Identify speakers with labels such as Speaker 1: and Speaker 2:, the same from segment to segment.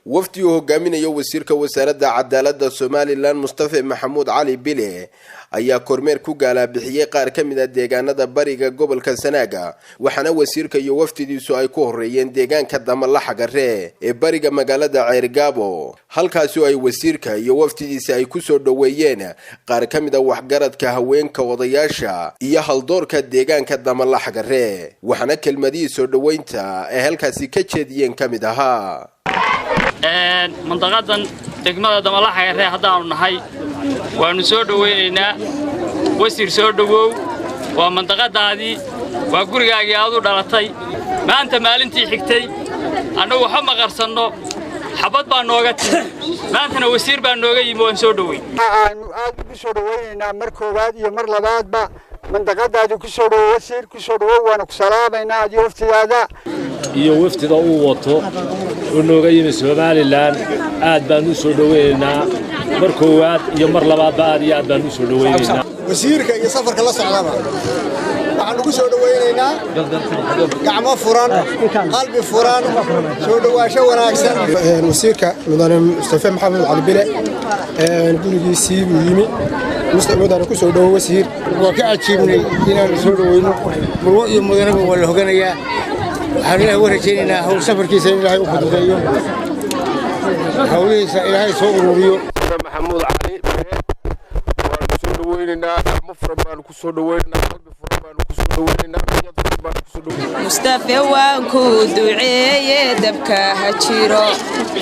Speaker 1: Wafdi uu hogaaminayo wasiirka wasaaradda cadaaladda Somaliland, Mustafe Maxamuud Cali Bile, ayaa kormeer ku gaalaa-bixiyey qaar ka mid ah deegaanada bariga gobolka Sanaaga, waxaana wasiirka iyo wafdidiisu ay ku horeeyeen deegaanka Damalaxagare ee bariga magaalada Ceergaabo, halkaasi oo ay wasiirka iyo wafdidiisa ay kusoo dhoweeyeen qaar ka mid ah waxgaradka, haweenka, odayaasha iyo haldoorka deegaanka Damalaxagare, waxaana kelmadihii soo dhoweynta ay halkaasi ka jeediyeen ka mid ahaa:
Speaker 2: Mandaqadan degmada Damalaxagare haddaannu nahay waannu soo dhowaynaynaa. Wasiir, soo dhowow, waa mandaqadaadii, waa gurigaagii aad u dhalatay. Maanta maalintii xigtay annagu waxba ma qarsanno, xabad baa nooga timi, maantana wasiir baa nooga yimi, waan soo dhoweyn.
Speaker 3: Waxaanu aad ugu soo dhowaynaynaa mar koowaad iyo mar labaadba mandaqadaadii. Ku soo dhowow wasiir, ku soo dhowow, waanu ku salaamaynaa adiyo waftidaada.
Speaker 4: Iyo wafdida uu wato oo nooga yimi Somaliland aad baan u soo dhowaynaynaa mar koowaad iyo mar labaadba, aad iyo aad baan u soo dhowaynaynaa.
Speaker 3: Wasiirka iyo safarka la socdaba waxaan ugu soo dhowaynaynaa gacmo furan, qalbi furan, soo dhowaasho wanaagsan.
Speaker 5: Wasiirka mudane Mustafe Maxamed Cali Bile gurigiisii buu yimi. Mudane, ku soo dhowo wasiir.
Speaker 6: Waa ka cajiibnay inaanu soo dhoweyno murwo iyo mudanaba, waa la hoganayaa. Waxaan Ilahay uga rajaynaynaa hawl safarkiisa in Ilaahay u fududeeyo, hawlihiisa Ilaahay soo ururiyo.
Speaker 7: Maxamuud Cali Bile waanu soo dhoweynaynaa, gacmo furan baanu ku soo dhoweynaynaa, qalbi furan baanu ku soo dhoweynaynaa, niyad furan baanu ku soo dhoweynaynaa.
Speaker 8: Mustafe, waan ku duceeye, dabka ha jiro,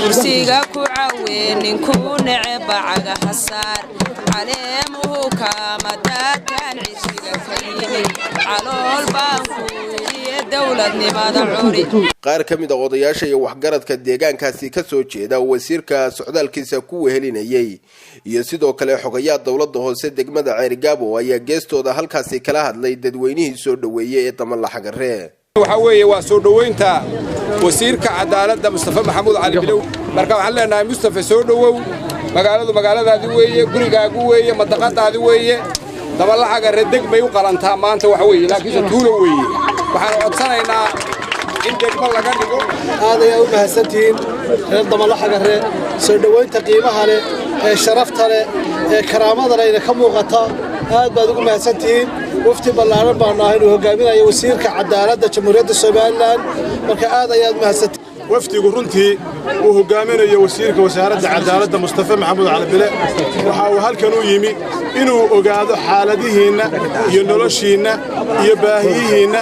Speaker 8: kursiga ku cawee, ninkuu neceba cagaha saar, caleemuhu kaama daataan, cishiga ka yimi, calool baan kuuliye, dowladnimada curi.
Speaker 1: Qaar ka mid ah odayaasha iyo waxgaradka deegaankaasi ka soo jeeda wasiirka socdaalkiisa ku wehelinayay iyo sidoo kale xogayaa dowladda hoose degmada Ceerigaabo ayaa geestooda halkaasi kala hadlay dadweynihii soo dhoweeyey ee Damalaxagare.
Speaker 7: Waxaa weeye waa soo dhoweynta wasiirka cadaaladda Mustafe Maxamuud Cali Bilow. Marka waxaan leenahay, Mustafe, soo dhowow, magaaladu magaaladaadi weeye, gurigaagu weeye, mandaqadaadi weeye. Damalaxagare degmay u qalantaa maanta waxa weeye, laakiinse tuulo weeye. Waxaan codsanaynaa in degmo laga dhigo.
Speaker 9: Aad ayaa u mahadsantihiin reer Damalaxagare soo dhowaynta qiimaha leh ee sharafta leh ee karaamadana ina ka muuqata, aad baad ugu mahadsantihiin. Wafti ballaaran baanu ahay inuu hogaaminayo wasiirka cadaaladda Jamhuuriyadda Somaliland, marka aad ayaad mahadsantihiin.
Speaker 10: Wafdigu runtii uu hogaaminayo wasiirka wasaaradda cadaaladda Mustafe Maxamuud Cali Bile waxa uu halkan u yimi inuu ogaado xaaladihiinna iyo noloshiinna iyo baahiyihiinna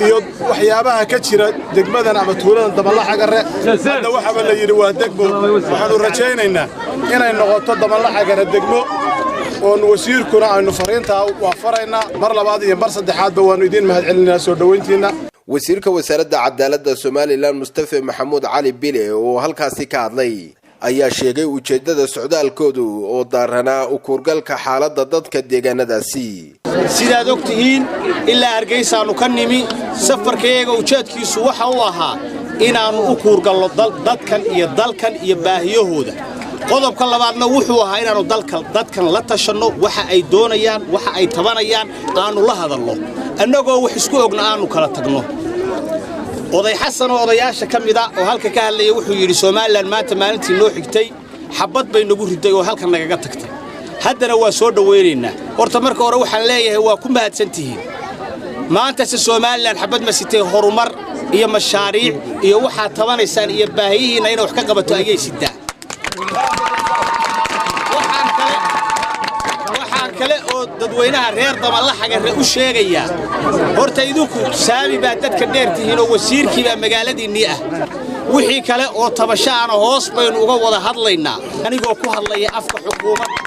Speaker 10: iyo waxyaabaha ka jira degmadan ama tuuladan Damalaxagare. Hadda waxaaba la yidhi waa degmo. Waxaannu rajaynaynaa inay noqoto Damalaxagare degmo, oon wasiirkuna aynu fariintaa waa faraynaa. Mar labaad iyo mar saddexaadba waannu idiin mahadcelinaynaa soo dhowayntiinna.
Speaker 1: Wasiirka wasaaradda cadaaladda Somaliland, Mustafe Maxamuud Cali Bile, oo halkaasi ka hadlay ayaa sheegay ujeeddada socdaalkoodu oo daaranaa ukuurgalka xaaladda dadka deegaanadaasi.
Speaker 11: Sidaad og tihiin, ilaa Hargaysaannu ka nimi. Safarkayaga ujeedkiisu waxa uu ahaa inaannu u kuurgallo dadkan iyo dalkan iyo baahiyahooda. Qodobka labaadna wuxuu ahaa inaannu dadkan la tashanno, waxa ay doonayaan, waxa ay tabanayaan aannu la hadallo, annagoo wax isku ogna aannu kala tagno. Oday Xasan oo odayaasha ka mida oo halka ka hadlaya wuxuu yidhi, Somaliland maanta maalintii noo xigtay xabbad bay nagu riday oo halkan nagaga tagtay, haddana waa soo dhowaynaynaa. Horta marka hore waxaan leeyahay, waa ku mahadsantihiin. Maantase Somaliland xabbad ma sitay, horumar iyo mashaariic iyo waxaad tabanaysaan iyo baahiyihiinna inay wax ka qabato ayay sitaa. Waxaan kale oo dadweynaha reer Damalaxagare u sheegayaa, horta idinku saami baa dadka dheer tihiin oo wasiirkii baa magaaladiinnii ah. Wixii kale oo tabashaana hoos baynu uga wada hadlaynaa. Anigoo ku hadlaya afka xukuumadda,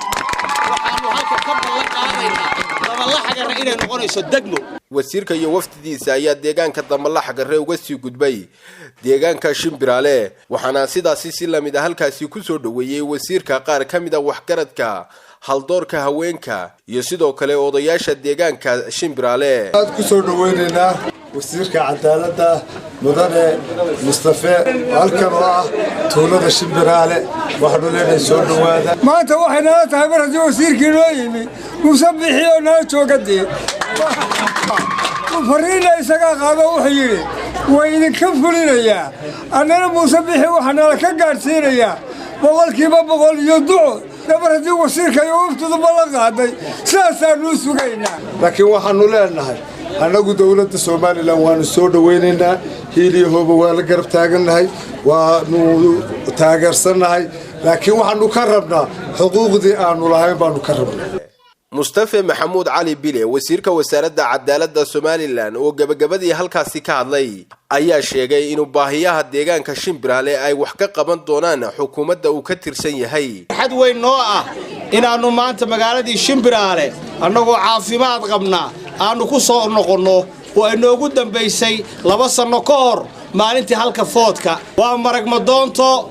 Speaker 11: waxaannu halka ka ballan qaadaynaa Damalaxagare inay noqonayso degmo.
Speaker 1: Wasiirka iyo wafdidiisa ayaa deegaanka Damalaxagare uga sii gudbay deegaanka Shimbiraale, waxaana sidaasi si lamid ah halkaasi ku soo dhoweeyey wasiirka qaar ka mid ah waxgaradka, haldoorka, haweenka iyo sidoo kale odayaasha deegaanka Shimbiraale.
Speaker 12: Aad ku soo dhoweynaynaa wasiirka cadaaladda mudane Mustafe halkan oo ah tuulada Shimbiraale. Waxaanu leenahay, soo dhowaada.
Speaker 13: Maanta waxay nala tahay mar haddii wasiirkii noo yimi, Musabixii oo nala jooga, dee fariinna isagaa qaado, wuxuu yidhi Way idinka fulinayaa. Annana Muuse Bixi waxaa nala ka gaadhsiinayaa 100% iyo duco. Mar haddii wasiirka iyo waftidu ballan qaaday, sidaasaanuu sugaynaa.
Speaker 12: Laakiin waxaannu leenahay annagu dowladda Somalilan waannu soo dhowaynaynaa, hiil iyo hooba waa la garab taagannahay, waanu taageersannahay, laakiin waxaannu ka rabnaa xuquuqdii aannu lahayn baannu ka rabnaa.
Speaker 1: Mustafe Maxamuud Cali Bile, wasiirka wasaaradda cadaaladda Somalilan, oo gebagabadii halkaasi ka hadlay, ayaa sheegay inuu baahiyaha deegaanka Shimbiraale ay wax ka qaban doonaan xukuumadda uu ka tirsan yahay.
Speaker 11: Farxad weyn noo ah inaannu maanta magaaladii Shimbiraale annagoo caafimaad qabnaa aannu ku soo noqonno, oo ay noogu dambaysay 2 sanno ka hor maalintii halka foodka. Waa maragmadoonto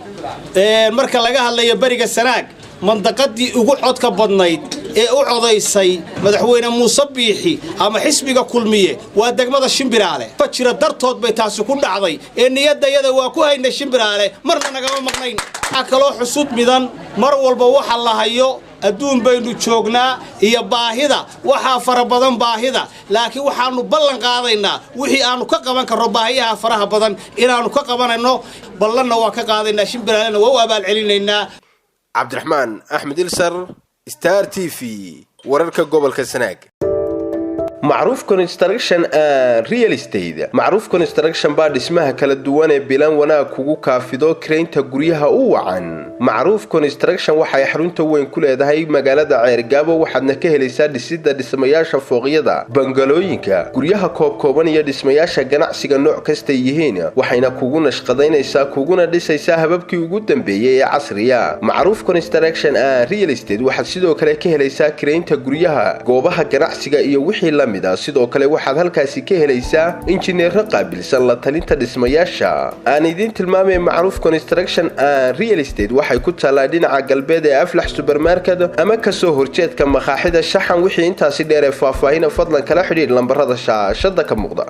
Speaker 11: marka laga hadlayo beriga Sanaag, mandaqadii ugu codka badnayd ee u codaysay madaxweyne Muuse Biixi ama xisbiga Kulmiye waa degmada Shimbiraale. Jira dartood bay taasi ku dhacday ee niyaddayada waa ku haynay Shimbiraale, marna nagama maqnayn. Waxaa kaloo xusud midan, mar walba waxa la hayo adduun baynu joognaa iyo baahida waxaa fara badan baahida, laakiin waxaannu ballan qaadaynaa wixii aannu ka qaban karno baahiyaha faraha badan inaannu ka qabanayno. Ballanna waa ka qaadaynaa, Shimbiraalena waa u abaalcelinaynaa.
Speaker 1: Cabdiraxmaan Axmed Ilsar, Star TV, wararka gobolka Sanaag. Macruuf Construction and Real Estate. Macruuf Construction baa dhismaha kala duwan ee bilan wanaag kugu kaafido karaynta guryaha u wacan. Macruuf Construction waxay xarunta weyn ku leedahay magaalada Ceergaabo, waxaadna ka helaysaa dhisidda dhismayaasha fooqyada, bangalooyinka, guryaha koobkooban iyo dhismayaasha ganacsiga nooc kastay yihiin, waxayna kugu nashqadaynaysaa kuguna dhisaysaa hababkii ugu dambeeyey ee casriya. Macruuf Construction and Real Estate waxaad sidoo kale ka helaysaa karaynta guryaha, goobaha ganacsiga iyo wixii la mid ah. Sidoo kale waxaad halkaasi ka helaysaa injineero qaabilsan la talinta dhismayaasha. Aan idiin tilmaamay, Macruuf Construction and Real Estate waxay ku taallaa dhinaca galbeed ee Aflax Supermarket ama kasoo horjeedka makaaxida Shaxan. Wixii intaasi dheer ee faahfaahina, fadlan kala xidhiidh lambarada shaashada ka muuqda.